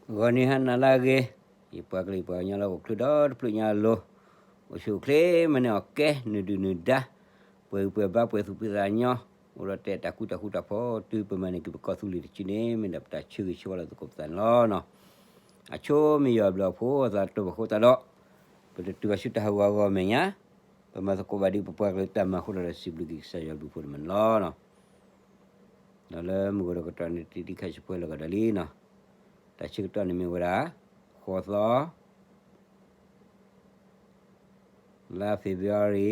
ဂီၤနံၤဟါနၤလၢအဂ့ၤ, ယပှၤကလုာ်ယပှၤကညီလၢဟီၣ်ခိၣ်ချၢဒီတဖျၢၣ်ညါအလိၤ, အိၣ်ဆူၣ်အိၣ်ချ့မၤန့ၢ်အီၣ်ကဲ နုာ်ဒုၣ်နုာ်ဒါ, ပှဲၤဂံၢ်ပှဲၤဘါ ပှဲၤသူၣ်ဖှံသးညီ, အိၣ်ဒီးတဲာ်တၢ်ကူတၢ်ဃူတၢ်ဖိး တုၤပမၤန့ၢ်က့ၤပကီၢ်သူလ့ၤတစုန့ၣ် မ့ၢ်ဒၣ်ပတၢ်ဆၢဂ့ၤဆၢဝါလၢသကိးပသးန့ၣ်လီၤ. အဆိမ့ၢ်ယွၤအဘျုးအဖှိၣ်အသးတဘၣ်အဃိသတးဒီး, ပတတုၤဘၣ်ဆူတၢ်ဟးဂီၤအဂီၢ်အမဲာ်ညါ, ပမၤသကိးဘၣ်ဒ်ပပှၤကလုာ်တၢ်မၤအဃိဒီး စံးဘျုးက့ၤကစၢ်ယွၤအဘျုးအဖှိၣ်န့ၣ်မးန့ၣ်လီၤ. ဒီးလၢမုၢ်ဂီၤဒီးကတီၢ်န့ၣ် တံၤတံၤခါဆံးဖိလၢာ်ကဒီးလံနီၤ, တၢ်ဆၢကတီၢ်န့ၣ်မ့ၢ်ဝဲဒၣ် ဃိးသီ လါ February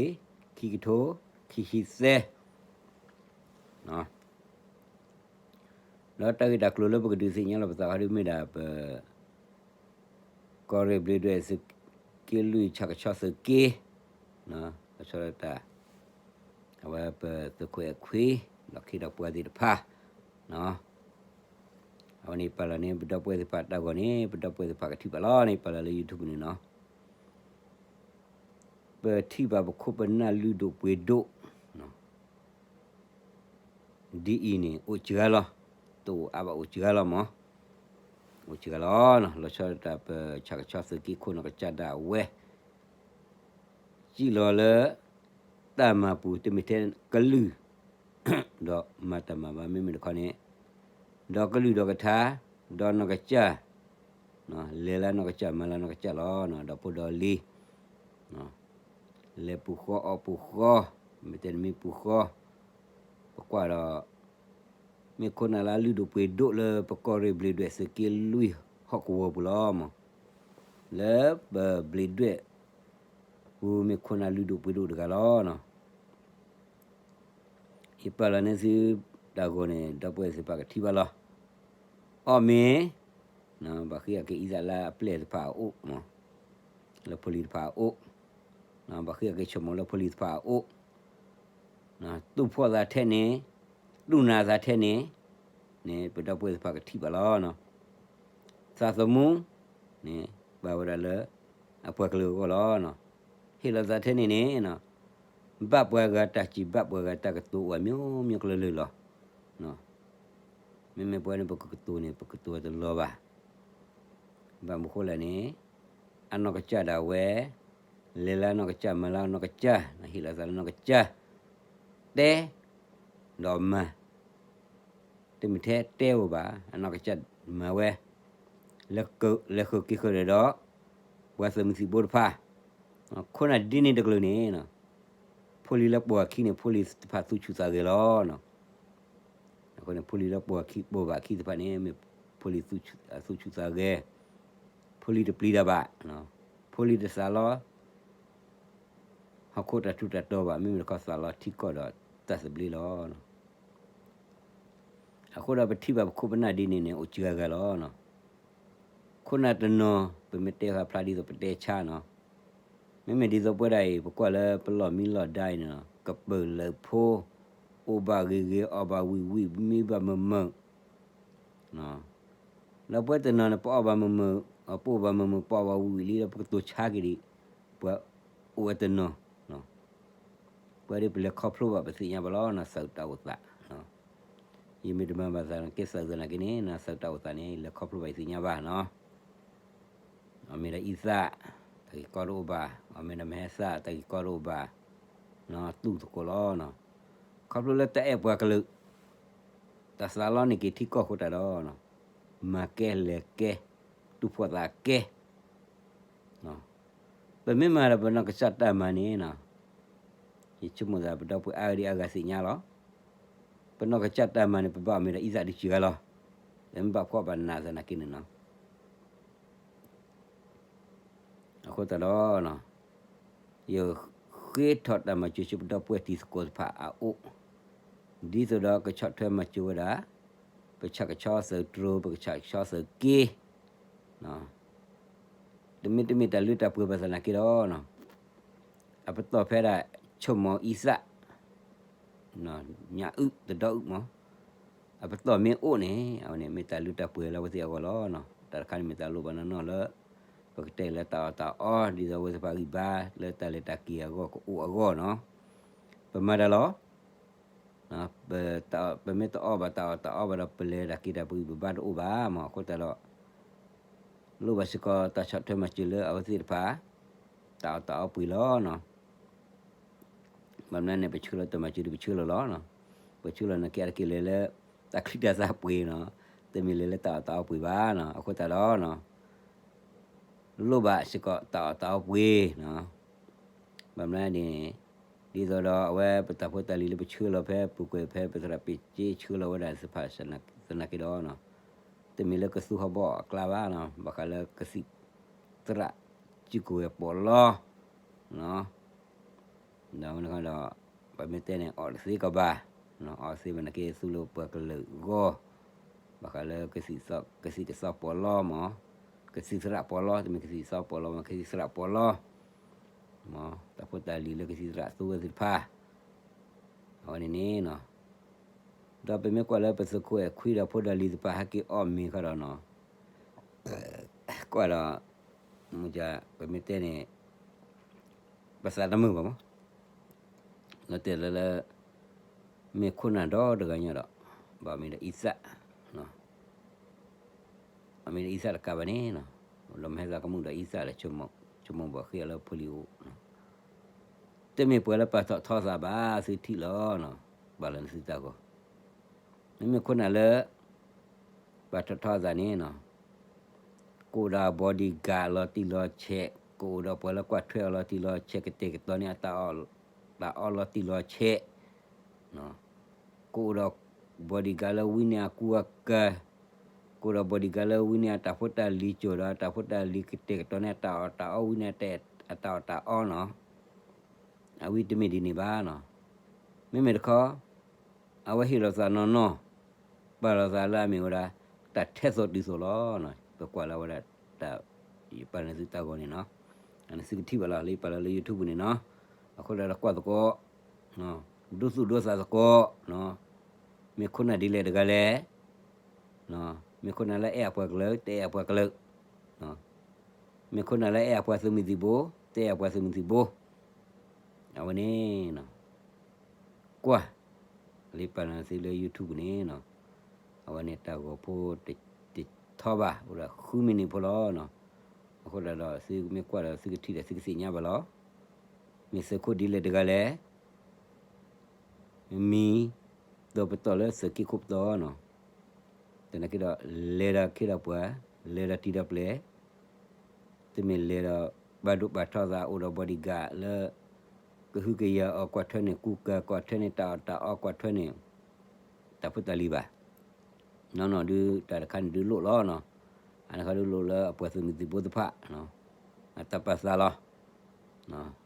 ခံကထိခံဆံသၢ, ဒီးတၢ်ဂ့ၢ်တၢ်ကျိၤလၢပကဒုးသ့ၣ်ညါလီၤပသးခီဒ်မ့ၢ်ဒၣ်ပ ကီၢ်ရ့ၣ်ဘျ့းဒွဲၣ်သုးက့လွံၢ် ဆၣ်ကဆီသုးက့, လီၤဆီဒၣ်တၢ် အဝဲပသုးခိၣ်အဲၣ်ခွံ ဒီးခ့ဒီးပှၤသ့ၣ်တဖၣ်, အဝဲန့ၣ်ပာ်လီၤန့ၣ် ပဒီပုၢ်ဝဲၢ်သ့ၣ်တဖၣ်တၢ်ဂီၤန့ၣ် ပဒီပုၢ်ဝဲၢ်သ့ၣ်တဖၣ်ကထံၣ်ဘၣ်လီၤန့ၣ် ပာ်လီၤလၢ YouTube န့ၣ်နီၤ, ပထံၣ်ဘၣ်ပခိၣ်ပနၢ်လုၢ်ဒိၣ်ပှ့ၤဒိၣ် ဒ်အံၤန့ၣ် အိၣ်စှၤလီၤ, တအိၣ်အါဘၣ်အိၣ်စှၤလီၤမး, အိၣ်စှၤလီၤ, လီၤဆီဒၣ်တၢ်ပဆၣ်ကဆီသုးက့ခိၣ်နီၢ်ကစၢ်ဒၣ်ဝဲ စံၣ်လီၤလၢ တၢ်မၤပူၤတမ့ၢ်ထဲကလုၢ် ဒီးမၤတၢ်မၤဘၣ်မ့မ့ၢ်တခီန့ၣ်, ဒီးကလုၢ်ဒီးကထါ, ဒီးနီၢ်ကစၢ်, လဲၤလၢနီၢ်ကစၢ် မၤလၢနီၢ်ကစၢ်လီၤ, ဒီးဖိဒီးလံၤ, လဲၤပူၤဃီအီၣ်ပူၤဃီ, မ့ၢ်တဲနမ့ၢ်ပူၤဃီ, ပကွၢ်ဒီး မ့ၢ်ခိၣ်နၢ်လၢအလုၢ်ဒိၣ်ပှ့ၤဒိၣ်လၢပကီၢ်ရ့ၣ်ဘျ့းဒွဲၣ်သုးက့လွံၢ်ဟီၣ်ကဝီၤပူၤလီၤမး, လၢပဘျ့းဒွဲၣ်ပူၤမ့ၢ်ခိၣ်နၢ်လုၢ်ဒိၣ်ပှ့ၤဒိၣ်တဂၤလီၤ. ယပာ်လီၤန့ၢ်သုတၢ်ဂီၤန့ၣ် ဒီပုၢ်ဝဲၢ်သ့ၣ်တဖၣ်ကထံၣ်ဘၣ်လီၤ. အီၣ်မ့ၤ, ဘၣ်ဃ့အီၣ်က့ၤအံသၣ်လၢအပျဲၢ်တဖၣ်အအိၣ်, လၢဖိလံၤတဖၣ်အအိၣ်, ဘၣ်ဃ့အီၣ်က့ၤဆိမိၣ်လၢဖိလံၤတဖၣ်အအိၣ်, တူၢ်ဖှီၣ်သးထဲန့ၣ်, တူၢ်နးသးထဲန့ၣ်, န့ၣ် ပဒီပုၢ်ဝဲၢ်သ့ၣ်တဖၣ်ကထံၣ်ဘၣ်လီၤ. သးသမူန့ၣ် ဘၣ်ဝဲဒၣ်လၢ အပှၤကလုာ်အဂီၢ်လီၤ. ဟ့ၣ်လီၤသးထဲန့ၣ်န့ၣ်, ဘၣ်ပှၤဂၤတၢ်စံးဘၣ်ပှၤဂၤတၢ်ကတိၤအိၣ်ဝဲ မျိုးမျိုးကလုာ်လၢာ်လီၤ. မ့မ့ၢ်ပဝဲန့ၣ် ပကကတိၤန့ၣ် ပကတိၤတလီၤဘၣ်. ဘၣ်မနုၤဃိလဲၣ်န့ၣ်, အနီၢ်ကစၢ်ဒၣ်ဝဲ, လဲၤလၢအနီၢ်ကစၢ် မၤလၢအနီၢ်ကစၢ်, ဟ့ၣ်လီၤသးလၢနီၢ်ကစၢ်, တဲ, ဒီးမၤ, တမ့ၢ်ထဲတဲအိၣ်ဘၣ်, အနီၢ်ကစၢ်မၤဝဲ, လဲၤဃုာ်က့ၤဃုာ်ဒီး, ပှၤသုးမုၢ်သံၣ်ဘိတဖၣ်, ခိၣ်နၢ်ဒ်န့ၣ်တကလုာ်န့ၣ်, ဖိလံၤလၢပိာ်အခံန့ၣ် ဖိလံၤတဖၣ်သူၣ်ဆူၣ်သးဂဲၤလီၤ. အဃိန့ၣ် ဖိလံၤလၢပိာ်အခံ ပိာ်ဘၣ်အခံတဖၣ်န့ၣ် မ့ၢ်ဖိလံၤသူၣ်ဆူၣ်သးဂဲၤ, ဖိလံၤတပျံၤတၢ်ဘၣ်, ဖိလံၤတသးလီ ဟီၣ်ခိၣ်တၢ်ထူးတၢ်တီၤဘၣ် မ့မ့ၢ်တခီသးလီထံကီၢ်ဒီးတၢ်သဘျ့လီၤ. အဃိဒီးပထံၣ်ဘၣ်ပခိၣ်ပနၢ်ဒ်န့ၣ်န့ၣ် အိၣ်စှၤဂၤလီၤ. ခိၣ်နၢ်တနီၤ ပမ့ၢ်တဲဃာ်ဖျါဒ်သိးပတဲဆါနီၤ, မ့မ့ၢ်ဒ်သိးပဝဲဒၣ်အံၤ ပကွၢ်လၢပလီၢ်မံလီၢ်ဒါအံၤန့ၣ်နီၤ ကပၢၢ်လၢာ်ဖိ, အိၣ်ဘၣ်ဂ့ၤဂ့ၤ အီၣ်ဘၣ်ဝံၣ်ဝံၣ် မံဘၣ်မုာ်မုာ် ဒီးပဝဲတနီၤန့ၣ် ပအီၣ်ဘၣ်မုာ်မုာ်, ပအိၣ်ဘၣ်မုာ်မုာ် ပအီၣ်ဘၣ်ဝံၣ်ဝံၣ်လံဒီး ပကတိၤဆါက့ၤဒံး, ပှၤအိၣ်ဝဲတနီၤ, ပဝဲဒၣ်ပလဲၤခီဖျိဘၣ်ပသ့ၣ်ညါဘၣ်လီၤနီၤ သးတၢ်အိၣ်သး, ယမ့ၢ်တမၤဘၣ်သးန့ၣ် ကဲသးသနာ်က့န့ၣ် သးတၢ်အိၣ်သးန့ၣ် ယလဲၤခီဖျိဘၣ်ယသ့ၣ်ညါဘၣ်နီၤ. အီၣ်မ့ၢ်ဒီးအံသၣ်, တၢ်ဂ့ၢ်ကီတအိၣ်ဘၣ်, အီၣ်မ့ၢ်ဒီးမဟဲသၣ် တၢ်ဂ့ၢ်ကီတအိၣ်ဘၣ်, တူၢ်သကိးလီၤ. ခီဖျိလၢတၢ်အဲၣ်ပှၤကလုာ်, တၢ်သးလီန့ၢ်က့ၤထံကီၢ်အဃိတၢ်ဒီး, မၤကဲလဲၤကဲ, တူၢ်ဖှီၣ်သးကဲ ပမ့ၢ်မၤဒီးပနီၢ်ကစၢ်တၢ်မၤန့ၣ်, ယဆိကမိၣ်သးပဒီပုၢ်ဝဲၢ်အါဂၤဒံးအါဂၤသ့ၣ်ညါလီၤ. ပနီၢ်ကစၢ်တၢ်မၤန့ၣ် ပဘၣ်အီၣ်မ့ၢ်ဒီးအံသၣ်ဒုးစှၤဂၤလီၤ. ပမ့ၢ်ဘၣ်ဖှီၣ်ဘၣ်နးသနာ်က့န့ၣ်နီၤ အဃိသတးဒီး, ယဃ့ထီၣ်တၢ်မၤစၢၤဆူပဒီပုၢ်ဝဲၢ်တံၤသကိးတဖၣ်အအိၣ်, ဒ်သိးဒီးကဆီၣ်ထွဲမၤစၢၤဝဲဒၣ်, ပဆၣ်ကဆီသုးတြိၤ ပကဆၣ်ကဆီသုးက့, တမ့ၢ်တမ့ၢ်တၢ်လၢတၢ်ပှဲၤဘၣ်သနာ်က့ဒီး, အပတီၢ်ဖဲဒၣ် ဆိကမိၣ်အံသၣ် ညၣ်အုၣ်တဒီအုၣ်မး, အပတီၢ်မ့ၢ်အိၣ်န့ၣ် အဝဲန့ၣ်မ့ၢ်တၢ်လုၢ်တၢ်ပှ့ၤလၢအဝဲသ့ၣ်အဂီၢ်လီၤ. တၢ်တခါန့ၣ်မ့ၢ်တၢ်လိၣ်ဘၣ်နီၢ်နီၢ်လၢ ပကတဲလၢတၢ်အီၣ်တၢ်အီ ဒ်သိးအဝဲသ့ၣ်တဖၣ်ဂံၢ်ဘါ လၢတၢ်လဲၤတၢ်က့ၤအဂီၢ်ကအိၣ်အဂီၢ်နီၤ, ပမၤတၢ်လီၤ. ပမ့ၢ်တအီၣ်ဘၣ်တၢ်အီၣ်တၢ်အီဘၣ်ဒီး ပလဲၤတၢ်က့ၤတၢ်ပဂံၢ်ပဘါတအိၣ်ဘၣ်မး အဃိသတးဒီး လိၣ်ဘၣ်စ့ၢ်ကီးတၢ်ဆီၣ်ထွဲမၤစၢၤလၢအဝဲသ့ၣ်တဖၣ် တၢ်အီၣ်တၢ်အီပှ့ၤလီၤနီၤ. ဘၣ်မနုၤန့ၣ် ပဆှၢလီၤတၢ်မၤစၢၤဒီး ပဆှၢလီၤလီၤနီၤ. ပဆှၢလီၤန့ၣ်ကဲအါတက့ၢ်လဲၤလၢ တၢ်ချံတၢ်သၣ်ပှ့ၤနီၤ, တမ့ၢ်လဲၤလၢတၢ်အီၣ်တၢ်အီပှ့ၤဘၣ်နီၤ. အဃိသတးဒီးနီၤ လိၣ်ဘၣ်စ့ၢ်ကီးတၢ်အီၣ်တၢ်အီပှ့ၤနီၤ. ဘၣ်မနုၤန့ၣ် ဒ်သိးဒီးအဝဲပတၢ်ဖိတၢ်လံၤလၢပဆှၢလီၤဖဲပူၤကွံာ်ဖဲပသရၣ်ပ့ၢ်က့ဆှၢလီၤဝဲဒၣ်သ့ၣ်တဖၣ်သနာ်က့ဒီးနီၤ, တမ့ၢ်လၢကသူဟီၣ်ဘီၣ်အကျါဘၣ်နီၤ, ဘၣ်ဃးလၢကသံၣ်သရၣ်စုကဝဲၤပီးလီ ဒီးဝဲန့ၣ်ဒီး ပမ့ၢ်တဲန့ၣ် အီၣ်တသ့ကီးဘၣ်, အီၣ်သ့မနုၤက့ သူလၢပှၤကလုာ်အဂီၢ်, ဘၣ်ဃးလၢ ကသံၣ်ကသီပီးလီမး, ကသံၣ်သရၣ်ပီးလီ, တမ့ၢ်ကသံၣ်ကသီပီးလီမး ကသံၣ်သရၣ်ပီးလီ, တၢ်ဖိတၢ်လံၤလၢကသံၣ်သရၣ်သူဝဲသ့ၣ်တဖၣ်, အဝဲန့ၣ်န့ၣ်နီၤ, ဒီးပမ့ၢ်ကွၢ်လၢပသုးခိၣ်အဲၣ်ခွံဒီးဖိဒီးလံၤသ့ၣ်တဖၣ်ဟဲက့ၤအီၣ်မ့ၤဃီဒီးနီၤ ကွၢ်ဒီး မ့ၢ် ပမ့ၢ်တဲန့ၣ် ပသးတမုာ်ဘၣ်မး, လၢတဲလၢလၢ မ့ၢ်ခိၣ်နၢ်ဒီတဂၤညီဒီး ဘၣ်မ့ၢ်ဒီးအံသၣ်, အမ့ၢ်ဒီးအံသၣ်တကးဘၣ်န့ၣ်နီၤ, ဒီးမဟဲသးကမူၣ်ဒီးအံသၣ်လၢ ဆိကမိၣ်ဘၣ်ဃ့အီၤလၢဖိလံၤအိၣ်, တမ့ၢ်ပှၤလၢပာ်ထီၣ်ထီသးဘၣ် သုထံၣ်လီၤနီၤ, ပာ်လီၤနသုတၢ်ဂီၤ, မ့မ့ၢ်ခိၣ်နၢ်လၢ ပာ်ထီၣ်ထီသးန့ၣ်နီၤ, ကအိၣ်ဒီး bodyguard လီၤတံၢ်လီၤဆဲး, ကအိၣ်ဒီးပှၤလၢကွၢ်ထွဲအီၤလီၤတံၢ်လီၤဆဲး ကတဲာ်ကတီၤန့ၢ်အတၢ်အီၣ်လီၤတံၢ်လီၤဆဲး, ကအိၣ်ဒီး bodyguard လၢဝံန့ၢ်အကူအကၤ, ကအိၣ်ဒီး bodyguard လၢဝံန့ၢ်အတၢ်ဖိတၢ်လံၤကၠိၣ်ဒီး အတၢ်ဖိတၢ်လံၤကတဲာ်ကတီၤန့ၢ်အတၢ်အီၣ်တၢ်အီ ဝံန့ၢ်အတၢ်အီၣ်တၢ်အီနီၤ, အဝဲတမ့ၢ်ဒ်န့ၣ်ဘၣ်နီၤ, မ့မ့ၢ်တခီ အဝဲဟ့ၣ်လီၤသးနီၢ်နီၢ်, ပာ်လီၤသးလၢအမ့ၢ်ဝဲဒၣ် တၢ်ထဲသိးတုၤသိးလီၤ. ပကွၢ်လၢအဝဲဒၣ် တၢ်ယပာ်လီၤနသုတၢ်ဂီၤန့ၣ်နီၤ, နသုကထံၣ်ဘၣ်လီၤ လၢယပာ်လီၤလၢ YouTube န့ၣ်နီၤ, အဃိဒီးကွၢ်သကိး, ဒိသူၣ်ဒိသးသကိး, မ့ၢ်ခိၣ်နၢ်ဒ်လဲၣ်တဂၤလဲၣ် မ့ၢ်ခိၣ်နၢ်လၢအဲၣ်အပှၤကလုာ် တအဲၣ်အပှၤကလုာ်, မ့ၢ်ခိၣ်နၢ်လၢအဲၣ်အပှၤသုးမုၢ်သံၣ်ဘိ တအဲၣ်အပှၤသုးမုၢ်သံၣ်ဘိ, အဝဲန့ၣ် ကွၢ် လၢပာ်လီၤနသုလၢ YouTube န့ၣ်နီၤ, အဝဲန့ၣ်တၢ်ဂီၤဖိတထီဘၣ် အိၣ်ဒီးဃုမံးနံးဖိလီၤနီၤ, အဃိဒီး သုမ့ၢ်ကွၢ်ဒီး သုကထံၣ်ဒီး သုကသ့ၣ်ညါဘၣ်လီၤ, မ့ၢ်သုးခိၣ်ဒ်လဲၣ်တဂၤလဲၣ် မံၤဒီးပတီၢ်လၢသုးက့ခိၣ်ပတီၢ်နီၤ, သနာ်က့ဒီး လဲၤဒီးခ့ဒီးပှၤ, လဲၤဒီးတံၤဒီးပျဲၢ်, တမ့ၢ်လဲၤဒီး ပာ်ဒိၣ်ပာ်ထီသး အိၣ်ဒီး bodyguard လၢ ကဟုကယာ်အီၤ ကွၢ်ထွဲန့ၢ်ကူကၤ ကွၢ်ထွဲန့ၢ်တၢ်အီၣ်တၢ်အီ ကွၢ်ထွဲန့ၢ် တၢ်ဖိတၢ်လံၤဘၣ်. နီၢ်နီၢ်ဒုး တၢ်တခါန့ၣ်ဒုးလိၣ်လီၤနီၤ, အန့ၣ်ခါဒုးလိၣ်လၢအပှၤသုးမုၢ်သံၣ်ဘိသ့ၣ်တဖၣ် အတၢ်ပာ်သးလီၤ,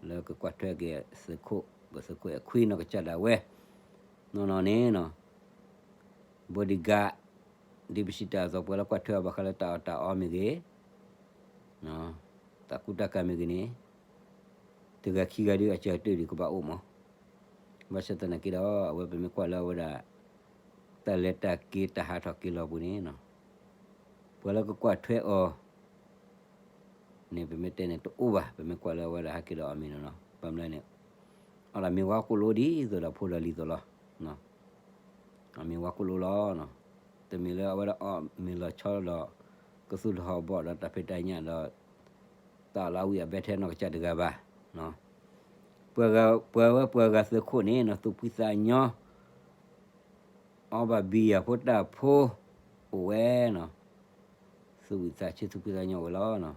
လၢကကွၢ်ထွဲက့ၤသုးခိၣ် ပသုးခိၣ်အဲၣ်ခွံနီၢ်ကစၢ်ဒၣ်ဝဲ, နီၢ်နီၢ်န့ၣ်နီၤ bodyguard ဒ်ပစံးတၢ်အသိး ပှၤလၢကွၢ်ထွဲအီၤဘၣ်ဃးလၢတၢ်အီၣ်တၢ်အီမ့ၢ်ဂ့ၤ, တၢ်ကူတၢ်ကၤမ့ၢ်ဂ့ၤန့ၣ် တဂၤခံဂၤဒုးအစၢၤတၢၢ်ဒံးကဘၣ်အိၣ်မး, ဘၣ်ဆၣ်သနာ်က့ဒီး အဝဲပမ့ၢ်ကွၢ်လၢအဝဲဒၣ် တၢ်လဲၤတၢ်က့ၤတၢ်ဟးထီၣ်က့ၤလီၤပူၤန့ၣ်နီၤ, ပှၤလၢကကွၢ်ထွဲအီၤ န့ၣ် ပမ့ၢ်တဲန့ၣ်တအိၣ်ဘၣ်, ပမ့ၢ်ကွၢ်လၢအဝဲဒၣ်ဟဲက့ၤဒီးအီၣ်မ့ၤနီၤနီၤ, ဘၣ်မနုၤလဲၣ်န့ၣ် အီၣ်လီၤမ့ၤဝါကိၣ်လိဒ်သိးဒီးဖိဒီးလံၤသိးလီၤ, အီၣ်မ့ၤဝါကိၣ်လိလီၤ, တမ့ၢ်လၢအဝဲဒၣ်အီၣ်မ့ၤလီၤဆီဒီး ကသူၣ်ထီၣ်ဟီၣ်ဘီၣ်ဒီးတၢ်ဖံးတၢ်ညၣ်ဒီး တၢ်လီၤဝံၣ်အဘဲထဲနီၢ်ကစၢ်တဂၤဘၣ်, ပှၤဝဲပှၤဂၤသုးခိၣ်န့ၣ်နီၤ သူၣ်ဖှံသးညီ အီၣ်ဘၣ်ဘံယၢ်ဖိတၢ်ဖိ အိၣ်ဝဲနီၤ, သူၣ်ဝံၣ်သးဆၢသူၣ်ဖှံသးညီအိၣ်ဝဲလီၤ.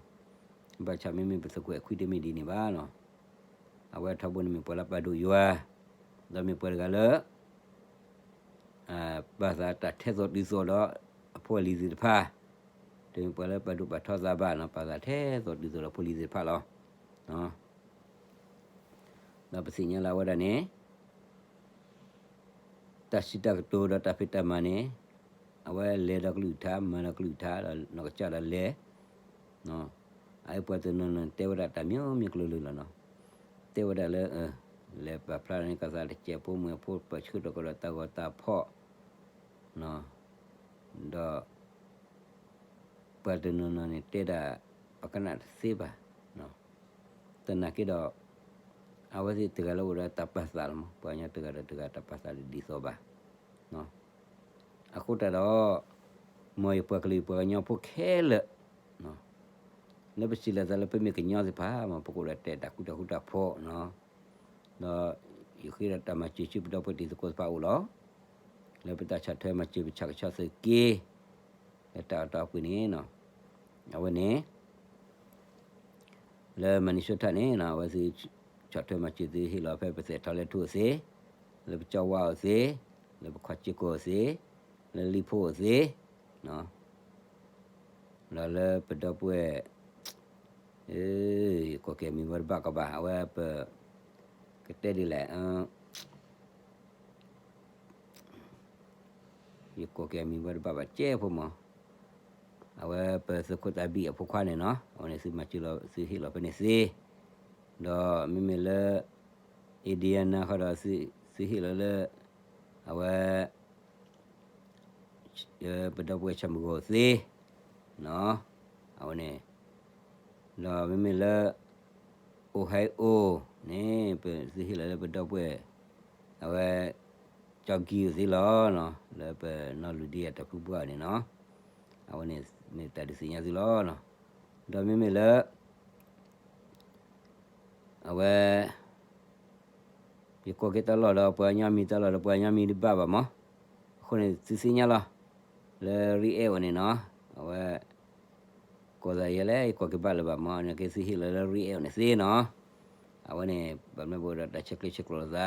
ဘၣ်ဆၣ်မ့မ့ၢ်ပသုးခိၣ်အဲၣ်ခွံတမ့ၢ်ဒ်န့ၣ်ဘၣ်နီၤ, အဝဲထီဘိန့ၣ်မ့ၢ်ပှၤလၢပာ်ဒိၣ်ယွၤ, ဒီးမ့ၢ်ပှၤတဂၤလၢ ပာ်သးတၢ်ထဲသိးတုၤသိးဒီး အဖိအလံၤသ့ၣ်တဖၣ်, တမ့ၢ်ပှၤလၢပာ်ဒိၣ်ပာ်ထီသးဘၣ်နီၤ, ပာ်သးထဲသိးတုၤသိးဒီးဖိလံၤသ့ၣ်တဖၣ်လီၤ. ဒီးပသ့ၣ်ညါလၢအဝဲဒၣ်န့ၣ် တၢ်စံးတၢ်ကတိၤဒီးတၢ်ဖံးတၢ်မၤန့ၣ် အဝဲလဲၤဒီးကလုၢ်ကထါ မၤဒီးကလုၢ်ကထါ ဒီးနီၢ်ကစၢ်ဒီးလဲၤ, အအံၤပှၤတနီၤနီၤတဲဝဲဒၣ်တၢ်မံၤမံၤကျိၤလၢလီၤနီၤ, တဲဝဲဒၣ်လၢ လဲၤပာ်ဖျါန့ၢ်ကသးတစဲးဖိမုၢ်ဖိ ပဆှၢထီၣ်ကဒီးတၢ်ဂီၤတၢ်ဖီၣ် ဒီး ပှၤတနီၤနီၤန့ၣ် တဲဒၣ် ပကနၣ်တသ့ဘၣ်. သနာ်က့ဒီး အဝဲသ့ၣ်တဂၤလၢအိၣ်ဒီးတၢ်ပာ်သးလီၤမး, ပှၤကညီတဂၤဒီးတဂၤတၢ်ပာ်သးတဒ်သိးဘၣ်. အဃိတၢ်ဒီး မ်ယပှၤကလုာ်ယပှၤကညီဖိခဲလၢာ် လၢပစံးလီၤသးလၢပမ့ၢ်ကညီသ့ၣ်တဖၣ်မ့ၢ် ပကအိၣ်ဒီးတၢ်အဲၣ်တၢ်ကွံတၢ်ဃူတၢ်ဖိးနီၤ, ဒီးယဃ့ဒီးတၢ်မၤစၢၤဆူပဒီပုၢ်ဝဲၢ်တံၤသကိးသ့ၣ်တဖၣ်အအိၣ်လီၤ. လၢပတၢ်ဆီၣ်ထွဲမၤစၢၤပဆၣ်ကဆီသုးက့ လၢတၢ်အီၣ်တၢ်အီပူၤန့ၣ်နီၤ, အဝဲန့ၣ် လၢ Minnesota န့ၣ်နီၤ အဝဲသု ဆီၣ်ထွဲမၤစၢၤသုဟ့ၣ်လီၤဖဲပသဲးထီလဲထူၣ်အသ့, လၢပကၠီဝါအသ့, လၢပခီၣ်ကၠ့ကိၣ်အသ့, လၢလံာ်ဖိအသ့ ဒီးလၢပဒီပုၢ်ဝဲၢ် ယကိးက့ၤမံၤဝဲတဘၣ်ကီးဘၣ် အဝဲပ ကတဲဒ်လဲၣ်, ယကိးက့ၤမံၤဝဲတဘၣ်ဘၣ်ကဲဖိမး, အဝဲပသုးခိၣ်သးဘံၣ်အဖိခွါန့ၣ်နီၤ အဝဲန့ၣ်သုမၤစၢၤလီၤ သုဟ့ၣ်လီၤဖဲန့ၣ်သ့, ဒီးမ့မ့ၢ်လၢ Indiana ဃီဒီး သုဟ့ၣ်လီၤလၢ အဝဲ ပဒီပုၢ်ဝဲၢ်ဆၣ်မုၢ်ဂီၤသ့ အဝဲန့ၣ်, ဒီးမ့မ့ၢ်လၢ Ohio န့ၣ် ပသုဟ့ၣ်လီၤလၢပဒီပုၢ်ဝဲၢ် အဝဲ ကၠီကံအသ့လီၤ, လၢပနီၢ်လူၤဒ့ယၤတၢ်ဖုပှၢ်န့ၣ်နီၤ, အဝဲန့ၣ်မ့ၢ်တၢ်ဒုးသ့ၣ်ညါသုလီၤ. ဒီးမ့မ့ၢ်လၢ အဝဲ ယကိးက့ၤတၢ်လီၢ်ဒီးပှၤညီမံၤ တၢ်လီၢ်ဒီးပှၤညီမံၤတဘၣ်ဘၣ်မး, အဃိန့ၣ်သုသ့ၣ်ညါလီၤ, လၢ React အအိၣ်န့ၣ်နီၤ, အဝဲ ကိးသးယဲလဲၣ် ယကိးက့ၤဘၣ်လၢၤဘၣ်မး န့ၣ်က့သုဟ့ၣ်လီၤလၢ React အအိၣ်န့ၣ်သ့နီၤ, အဝဲန့ၣ် ဘၣ်မနုၤပအိၣ်ဒီးတၢ်ဆဲးကျိးဆဲးကျိးလိာ်သ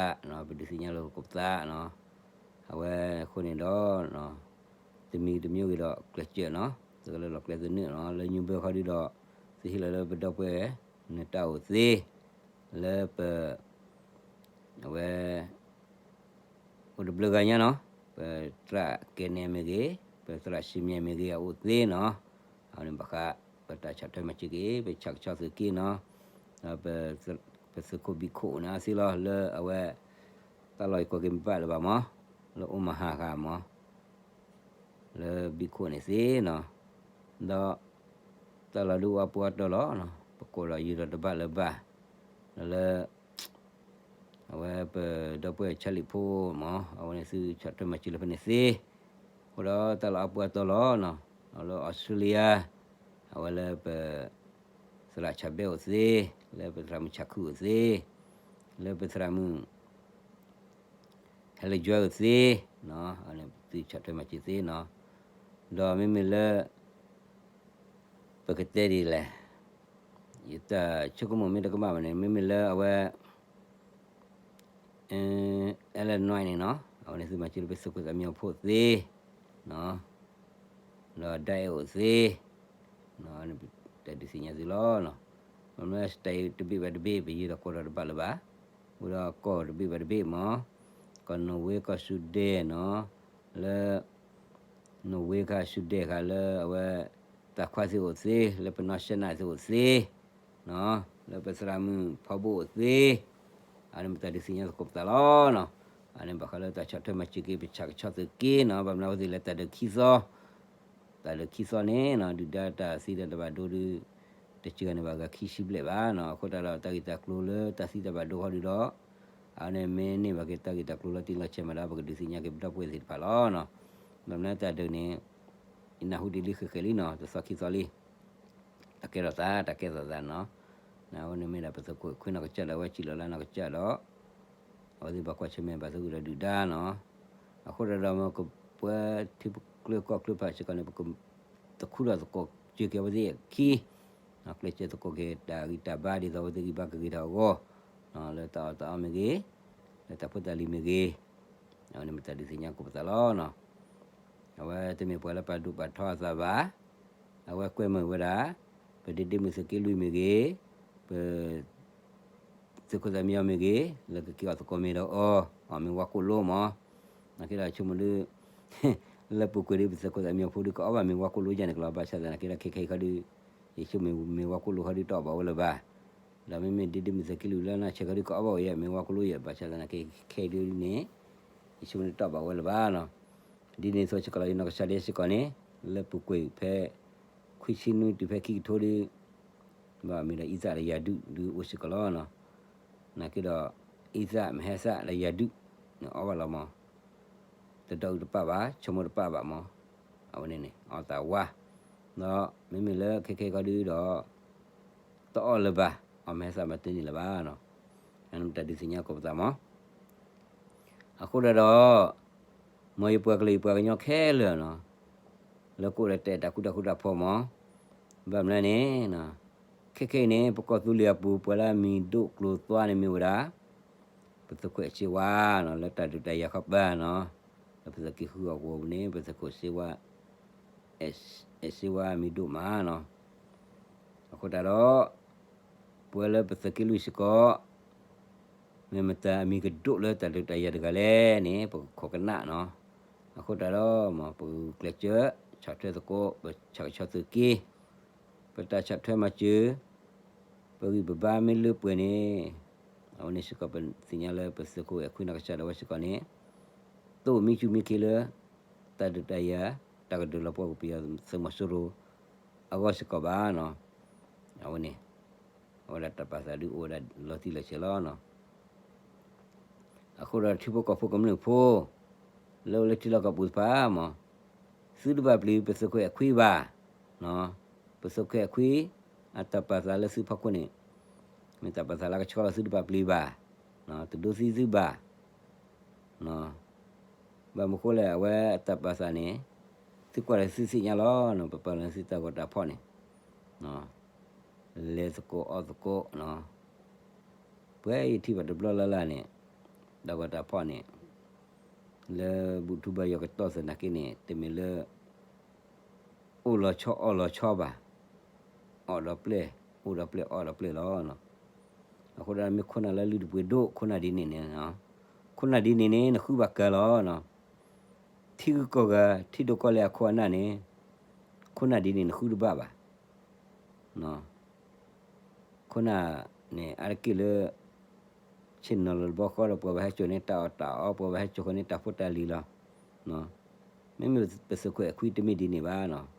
း, ပဒုးသ့ၣ်ညါလိာ်သကိးပသးနီၤ, အဝဲအဃိန့ၣ်ဒီး တမံၤတမံၤဂ့ၤဒီးကျဲးစၢးနီၤ, သုကလၢလီၤကျဲသနၢၣ်နီၤ, လၢညူဘၢခီဒုဒီး သုဟ့ၣ်လီၤလၢပဒီပုၢ်ဝဲၢ် နတၢ်အိၣ်သ့, လၢပ အဝဲ အိၣ်တဘျုးဂၤညါနီၤ, ပသရၣ်ကဲနဲမ့ၢ်ဂ့ၤ, ပသရၣ်စံမံၤမ့ၢ်ဂ့ၤ အအိၣ်သ့နီၤ, အဝဲန့ၣ်ဘၣ်ဃး ပတၢ်ဆီၣ်ထွဲမၤစၢၤက့ၤ ပဆၣ်ကဆီသုးက့နီၤ, ဒီး ပသုးခိၣ်ဘံခိၣ်န့ၣ်အသ့လီၤ လၢအဝဲ တၢ်လီၢ်ယကိးက့ၤမံၤဘၣ်လၢၤဘၣ်မး, လၢ Omaha ဃာ်မး လၢဘံခိၣ်န့ၣ်သ့နီၤ, ဒီး တၢ်လီၢ်ဒုးအပှၤတီၢ်လီၤ, ပကိးဒီးယုာ်ဒီးတဘၣ်လၢၤဘၣ်, ဒီးလၢ အဝဲပဒီပုၢ်ဝဲၢ်ဆါလံာ်ဖိမး အဝဲန့ၣ်သုဆီၣ်ထွဲမၤစၢၤလၢဖဲန့ၣ်သ့, အဃိဒီးတၢ်လီၢ်အပှၤတီၢ်လီၤ, လၢ Australia အဝဲလၢပ သရၣ်ဆၣ်ဘဲအိၣ်သ့, လၢပသရၣ်မုၣ်ဆၣ်ခုၣ်အိၣ်သ့, လၢပသရၣ်မုၣ် ဟဲလၢယွဲအိၣ်သ့, သုဆီၣ်ထွဲမၤစၢၤသ့နီၤ, ဒီးမ့မ့ၢ်လၢ ပကတဲဒ်လဲၣ်, ယတၢ်ဆိကမိၣ်မ့ၢ်တကမၣ်ဘၣ်န့ၣ် မ့မ့ၢ်လၢအဝဲ Illinois န့ၣ်နီၤ, အဝဲန့ၣ်သုမၤစၢၤလၢပသုးခိၣ်သးမံအီၤဖိသ့, ဒီးဒၣ်အဲၣ်အိၣ်သ့, တၢ်ဒုးသ့ၣ်ညါသုလီၤ, မ့ၢ်လၢ state တဘ့ၣ်ဘၣ်တဘ့ၣ် ပယုာ်ဒီးကိးဒီးတဘၣ်လၢၤဘၣ်, အိၣ်ဒီးကီၢ်တဘ့ၣ်ဘၣ်တဘ့ၣ်မး, ကီၢ်နီၣ်ဝ့ ကီၢ်စူဒဲၣ်နီၤ, လၢ နီၣ်ဝ့ခါ စူဒဲၣ်ခါလၢအဝဲ တၢ်ခွါသ့ၣ်အိၣ်သ့, လၢပနီၢ်ရှဲနၢ်သ့ၣ်အိၣ်သ့, လၢပသရၣ်မုၣ်ဖီဘိအိၣ်သ့, အန့ၣ်မ့ၢ်တၢ်ဒုးသ့ၣ်ညါသကိးပသးလီၤနီၤ, အန့ၣ်ဘၣ်ဃးလၢတၢ်ဆီၣ်ထွဲမၤစၢၤက့ၤ ပဆၣ်ကဆီသုးက့နီၤ, ဘၣ်မနုၤအဃိသ့ၣ်လဲၣ် တၢ်ဒုးခံသီ တၢ်ဒုးခံသီန့ၣ်နီၤ ဒုၣ်ဒါတၢ်သံတၢ်ဘၣ်ဒိဒုး တစှၤန့ၢ်ဘၣ်ဂၤခံဆံဘျဲၣ်ဘၣ်နီၤ, အဃိသတးဒီးတၢ်ဂ့ၢ်တၢ်ကျိၤလၢတၢ်သံတၢ်ဘၣ်ဒိဃီဒုးဒီး အဝဲန့ၣ်မ့ၢ်န့ၢ်ဘၣ်က့ၤတၢ်ဂ့ၢ်တၢ်ကျိၤလီၤတံၢ်လီၤဆဲးမးဒီး ပကဒုးသ့ၣ်ညါက့ၤပဒီပုၢ်ဝဲၢ်သ့ၣ်တဖၣ်လီၤနီၤ, ဘၣ်မနုၤတၢ်ဒုးန့ၣ် ယနၢ်ဟူဒ်လံဃဲးဃဲးလံနီၤ, တသီခံသီလံ တၢ်ကဲထီၣ်သး တၢ်ကဲထီၣ်သးနီၤ, အဝဲန့ၣ်မ့ၢ်ဒၣ်ပသုးခိၣ်ခွ့နီၢ်ကစၢ်ဒီး အဝဲစံၣ်လီၤလၢနီၢ်ကစၢ်ဒီး အဝဲသ့ၣ်ဘၣ်ကွၢ်ဆၢၣ်မဲာ်ဘၣ်သဂၢၢ်ဒီးဒုၣ်ဒါနီၤ, အဃိသတးဒီးမ့ၢ်ကပှၤထံကျိကီၢ်ချၢတဖၣ်စ့ၢ်ကီးန့ၣ် ပကသခူဒီးသကိးစၢၤက့ၤအဝဲသ့ၣ်အခံ, ကျဲးစၢးသကိးက့ၤတၢ်ဂံၢ်တၢ်ဘါဒ်သိးအဝဲသ့ၣ်ဂံၢ်ဘါကဂ့ၤထီၣ်အဂီၢ်, လၢတၢ်အီၣ်တၢ်အီမ့ၢ်ဂ့ၤ, လၢတၢ်ဖိတၢ်လံၤမ့ၢ်ဂ့ၤ, အဝဲန့ၣ်မ့ၢ်တၢ်ဒုးသ့ၣ်ညါသကိးပသးလီၤနီၤ, အဝဲတမ့ၢ်ပှၤလၢပာ်ဒိၣ်ပာ်ထီအသးဘၣ်, အဝဲကွဲမုာ်ဝဲဒၣ် ပဒ့ဒ့မုၣ်သုးက့လွံၢ်မ့ၢ်ဂ့ၤ, ပ သုးခိၣ်သးမံအီၤမ့ၢ်ဂ့ၤ, လၢကက့ၤအီၣ်သကိးမ့ၤဒီးအီၤ, အီၣ်မ့ၤဝါကိၣ်လိမး, နာ်က့ဒီးဆိကမိၣ်ဒုး လၢပူၤကွံာ်ဒုး ပသုးခိၣ်သးမံအီၤဖိဒုး ကအီၣ်ဘၣ်မ့ၤဝါကိၣ်လိယါန့ၣ်ကလီၤ, ဘၣ်ဆၣ်သနာ်က့ဒီး ခဲခဲအံၤခီဒုး ယဆိကမိၣ်မ့ၤဝါကိၣ်လိခီဒုးတအီၣ်ဘၣ်ဝဲလၢၤဘၣ်, ဒီးမ့မ့ၢ်ဒ့ဒ့မုၣ်သုးက့လွံၢ်လၢနီၢ်ဆဲးခီဒုး ကအီၣ်ဘၣ်ဝဲယါ မ့ၤဝါကိၣ်လိယါ, ဘၣ်ဆၣ်သနာ်က့ခဲအံၤဒုးန့ၣ် ယဆိကမိၣ်ဒုးတအီၣ်ဘၣ်ဝဲလၢၤဘၣ်နီၤ, ဒ်န့ၣ်အသိးစ့ၢ်ကီးလီၤ ယနီၢ်ကစၢ်ဒဲးစ့ၢ်ကီးန့ၣ် လၢပူၤကွံာ်ဖဲ ခွံဆံနွံတုၤဖဲခံကထိဒုး ဘၣ်မ့ၢ်ဒီးအံသၣ်လၢယၤဒုး ဒုးအိၣ်စ့ၢ်ကီးလီၤနီၤ, နာ်က့ဒီး အံသၣ်မဟဲသၣ်လၢယၤဒုး န့ၣ်အီၣ်ဘၣ်လီၤမး, တဒီအုးတပာ်ဘၣ် ဆိကမိၣ်တပာ်ဘၣ်မး, အဝဲန့ၣ်န့ၣ် အီၣ်သးဝါ, ဒီးမ့မ့ၢ်လၢခဲခဲအံၤခီဒုးဒီး တအီၣ်လၢၤဘၣ်, အီၣ်မ့ၢ်ဟဲသးမၤတန့ၢ်လၢၤဘၣ်နီၤ. အန့ၣ်မ့ၢ်တၢ်ဒုးသ့ၣ်ညါကိးပသးမး. အဃိဒၣ်ဒီး မ်ယပှၤကလုာ်ယပှၤကညီခဲလၢာ်နီၤ, လၢကအိၣ်ဒီးတၢ်အဲၣ်တၢ်ကွံတၢ်ဃူတၢ်ဖိးမး, ဘၣ်မနုၤလဲၣ်န့ၣ်, ခဲခဲအံၤန့ၣ် ပကီၢ်သူလ့ၤအပူၤ ပှၤလၢအမံၤဒိၣ်ကျိၤသွါန့ၣ်မ့ၢ်ဝဲဒၣ် ပသုးခိၣ်အဲၣ်စ့ဝါနီၤ, လၢတၢ်ဒုးတၢ်ယၤခီပၤနီၤ, လၢပသုးက့ဃုအဂီၢ်ပူၤန့ၣ် ပသုးခိၣ်စ့ဝါ အဲၣ်စ့ဝါမံၤဒိၣ်မးနီၤ. အဃိသတးဒီး ပဝဲလၢပသုးက့လွံၢ်စ့ၢ်ကီး မ့ၢ်မတၤအမံၤကဒိၣ်လၢတၢ်ဒုးတၢ်ယၤတဂၤလဲၣ်န့ၣ် ပကခိးကနၣ်နီၤ. အဃိသတးဒီး မ်ပဂုာ်ကျဲးစၢး ဆီၣ်ထွဲသကိး ပဆၣ်ကဆီသုးက့, ပတၢ်ဆီၣ်ထွဲမၤစၢၤ ပဂံၢ်ပဘါမ့ၢ်လၢပှဲၤန့ၣ်, အဝဲန့ၣ်စ့ၢ်ကီး ပသ့ၣ်ညါလၢပသုးခိၣ်အဲၣ်ခွံနီၢ်ကစၢ်ဒၣ်ဝဲစ့ၢ်ကီးန့ၣ် တအိၣ်မံဆူၣ်မံခ့လၢ တၢ်ဒုးတၢ်ယၤ တၢ်ကဒုးလီၤပှီၢ်ကပယီၤသုးမီၤစိရိၤ အဂီၢ်စ့ၢ်ကီးဘၣ်နီၤ. အဝဲန့ၣ် အဝဲဒၣ်တၢ်ပာ်သးဒုးအိၣ်ဝဲဒၣ်လီၤတံၢ်လီၤဆဲးလီၤနီၤ. အဃိဒီးထံဖိကီၢ်ဖိကမျၢၢ်ဖိ လၢအိၣ်လၢထံလီၢ်ကီၢ်ပူၤတဖၣ်မး, သုတဘၣ်ပျံၤပသုးခိၣ်အဲၣ်ခွံဘၣ်, ပသုးခိၣ်အဲၣ်ခွံ အတၢ်ပာ်သးလၢသုဖီခိၣ်န့ၣ် မ့ၢ်တၢ်ပာ်သးလၢကဆှီလီၤသုတဘၣ်ပျံၤဘၣ်, တဒိသံသုဘၣ်. ဘၣ်မနုၤဃိလဲၣ် အဝဲအတၢ်ပာ်သးန့ၣ် သုကွၢ်လၢသုသ့ၣ်ညါလီၤ, ပပာ်လီၤသုတၢ်ဂီၤတၢ်ဖီၣ်န့ၣ် လဲၤသကိးအီၣ်သကိး, ပှဲၤယထံၣ်ဘၣ်တဘျီလၢ်လၢ်န့ၣ် တၢ်ဂီၤတၢ်ဖီၣ်န့ၣ် လၢဘူၣ်ထူဘါယွၤကတီၢ်သနာ်က့န့ၣ် တမ့ၢ်လၢ အိၣ်လီၤဆီအီၣ်လီၤဆီဘၣ်, အီၣ်ဒီးပျဲၢ် အိၣ်ဒီးပျဲၢ်အီၣ်ဒီးပျဲၢ်လီၤ. အဃိဒီးမ့ၢ်ခိၣ်နၢ်လၢလုၢ်ဒိၣ်ပှ့ၤဒိၣ် ခိၣ်နၢ်ဒ်န့ၣ်န့ၣ်, ခိၣ်နၢ်ဒ်န့ၣ်န့ၣ် နဃုဘၣ်ကၤလီၤ. ထံဂုၤကီၢ်ဂၤ ထံဒိၣ်ကီၢ်လဲၢ်အခိၣ်အနၢ်န့ၣ် ခိၣ်နၢ်ဒ်န့ၣ်နဃုတဘၣ်ဘၣ်. ခိၣ်နၢ်န့ၣ် အါတက့ၢ်လၢ ဆ့ၣ်နီၤလီၤတဘျီဃီဒီး ပှၤဘၣ်ဟဲစိာ်န့ၢ်တၢ်အီၣ်တၢ်အီ ပှၤဘၣ်ဟဲစိာ်ဃီန့ၢ်တၢ်ဖိတၢ်လံၤလီၤ. မ့မ့ၢ်ပသုးခိၣ်အဲၣ်ခွံတမ့ၢ်ဒ်န့ၣ်ဘၣ်နီၤ.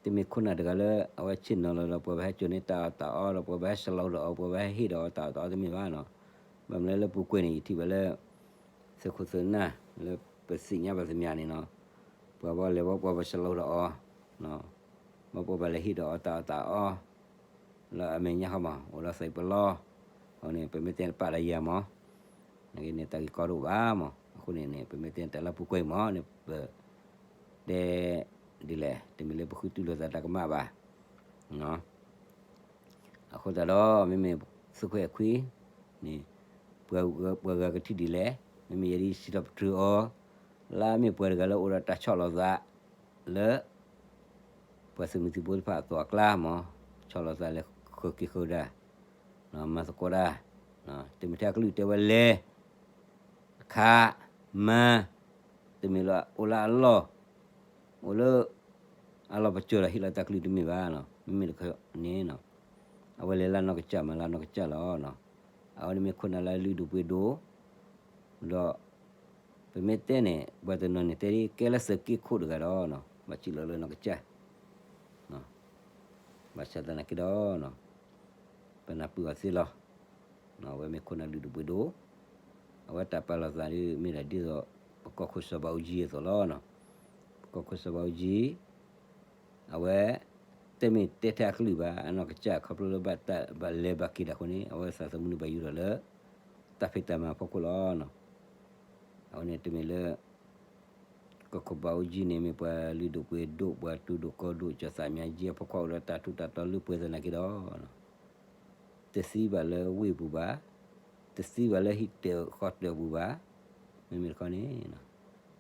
တမ့ၢ်ခိၣ်နၢ်တဂၤလၢ အဝဲဆ့ၣ်နီၤလီၤဒီး ပှၤဘၣ်ဟဲစိာ်န့ၢ်တၢ်အီၣ်တၢ်အီဒီး ပှၤဘၣ်ဟဲစလီၤဒီးအီၤ ပှၤဘၣ်ဟဲဟ့ၣ်ဒီးအီၤတၢ်အီၣ်တၢ်အီတမ့ၢ်ဘၣ်နီၤ. ဘၣ်မနုၤလၢလၢပူၤကွံာ်န့ၣ် ယထံၣ်ဘၣ်လၢ သုးခိၣ်သုးနၢ် လၢပသ့ၣ်ညါဘၣ်သ့ၣ်မးန့ၣ်နီၤ, ပှၤဘၣ်လဲၤဘၣ်ပှၤဘၣ်စလီၤဒီးအီၤ, ဘၣ်ပှၤဘၣ်လဲၤဟ့ၣ်ဒီးအီၤတၢ်အီၣ်တၢ်အီ လၢအမဲာ်ညါဃီမး အိၣ်ဒီးသးပလီ, အဃိန့ၣ် ပမ့ၢ်တဲပာ်လၢယၤမး, န့ၣ်တၢ်ဂ့ၢ်ကီတအိၣ်ဘၣ်မး, အဃိန့ၣ်န့ၣ် ပမ့ၢ်တဲတၢ်လၢပူၤကွံာ်မးန့ၣ် ပ တဲ ဒ်လဲၣ် တမ့ၢ်လၢပဃုတူၢ်လိာ်သးတၢ်ကမၣ်ဘၣ်. အဃိသတးဒီး မ့မ့ၢ်သုးခိၣ်အဲၣ်ခွံန့ၣ် ပှၤဂၤကထံၣ်ဒ်လဲၣ်, မ့မ့ၢ်ယဲဒ်စံးထီၣ်ပတြၢၤအီၤ, လၢအမ့ၢ်ပှၤတဂၤလၢအိၣ်ဒီးတၢ်ဆီၣ်လီၤသး လၢ ပှၤသုးမုၢ်သံၣ်ဘိတဖၣ်အသိးအကျါမး, ဆီၣ်လီၤသးလဲၤဃုာ်က့ၤဃုာ်ဒၣ်, မၤသကိးတၢ်, တမ့ၢ်ထဲအကလုၢ်တဲဝဲလဲၤ ခး, မၤ, တမ့ၢ်လၢအိၣ်လၢအလီၢ်, အိၣ်လၢ အလီၢ်ပစိာ်ဒီးဟ့ၣ်လီၤတၢ်ကလုၢ်တမ့ၢ်ဘၣ်, မ့မ့ၢ်တခီန့ၣ် အဝဲလဲၤလၢနီၢ်ကစၢ်မၤလၢနီၢ်ကစၢ်လီၤ. အဝဲန့ၣ်မ့ၢ်ခိၣ်နၢ်လၢလုၢ်ဒိၣ်ပှ့ၤဒိၣ်, ဒီး ပမ့ၢ်တဲန့ၣ် ပှၤတနီၤန့ၣ် တဲဒ်ကဲလၢသုးက့ခိၣ်တဂၤဒီး ဘၣ်စံးလီၤလၢနီၢ်ကစၢ်, ဘၣ်ဆၣ်သနာ်က့ဒီး ပနၢ်ပၢၢ်အီၤသ့လီၤ. အဝဲမ့ၢ်ခိၣ်နၢ်လုၢ်ဒိၣ်ပှ့ၤဒိၣ်, အဝဲတၢ်ပာ်လီၤသးဒ်မ့ၢ်ဒၣ်ဒ်သိး ပကီၢ်ခိၣ်စီၤဘးအူကၠံအသိးလီၤ. ပကီၢ်ခိၣ်စီၤဘးအူကၠံ အဝဲ တမ့ၢ်တဲထဲအကလုၢ်ဘၣ်, အနီၢ်ကစၢ်ခီဖျိလၢဘၣ်တၢ်ဘၣ်လဲၤဘၣ်က့ၤတၢ်အဃိန့ၣ် အဝဲသးသမူန့ၣ်ဘၣ်ယူၤထီၣ်လၢ တၢ်ဖံးတၢ်မၤအဖီခိၣ်လီၤ. အဝဲန့ၣ်တမ့ၢ်လၢ ကီၢ်ခိၣ်ဘးအူကၠံန့ၣ် မ့ၢ်ပှၤလုၢ်ဒိၣ်ပှ့ၤဒိၣ် ပှၤတူၢ်ဒိၣ်ကီဒိၣ် ကၠီၤသးမၠါကၠံ အဖိခွါအိၣ်ဒီးတၢ်ထူးတၢ်တီၤလၢပှဲၤသနာ်က့ဒီး တသံဘၣ်လၢဝ့ၢ်ပူၤဘၣ်, တသံဘၣ်လၢဟံၣ်တၢၢ်ဃီတၢၢ်ပူၤဘၣ်, မ့မ့ၢ်တခီန့ၣ်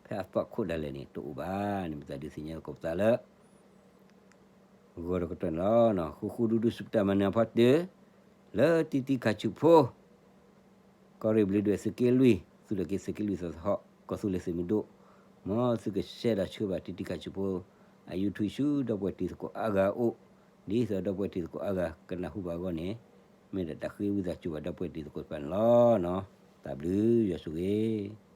ဖဲအသီခိၣ်ဒၣ်လဲာ်န့ၣ် တအိၣ်ဘၣ်န့ၣ် မ့ၢ်တၢ်ဒုးသ့ၣ်ညါလၢကိးပသးလၢ ဂီၤတကတီၢ်န့ၣ်လီၤ. ဃူဃူဒူဒူစူၢ်က့ၤတၢ်မၤနၢၤအဖီတၢၢ် လၢတံၤတံၤခးဆူၣ်ဖိ ကီၢ်ရ့ၣ်ဘျ့းဒွဲၣ်သုးက့လွံၢ် သုးလီၢ်က့ၤသုးက့လွံၢ်သီသဟီၣ် ကီၢ်သူလ့ၤသုးမုၢ်ဒိၣ်, မ်သုကshareဒီးဆှၢဘၣ်တံၤတံၤခးဆူၣ်ဖိ အYouTubeဆူဒီပုၢ်ဝဲၢ်တံၤသကိးအါဂၤအအိၣ်, ဒ်သိးဒီပုၢ်ဝဲၢ်တံၤသကိးအါဂၤကနၢ်ဟူဘၣ်အဂီၢ်န့ၣ် မ့ၢ်ဒၣ်တၢ်ဃ့ဝံသးစူၤဘၣ်ဒီပုၢ်ဝဲၢ်တံၤသကိးတဖၣ်န့ၣ်လီၤ. တၢ်ဘျုးယွၤဆိၣ်ဂ့ၤ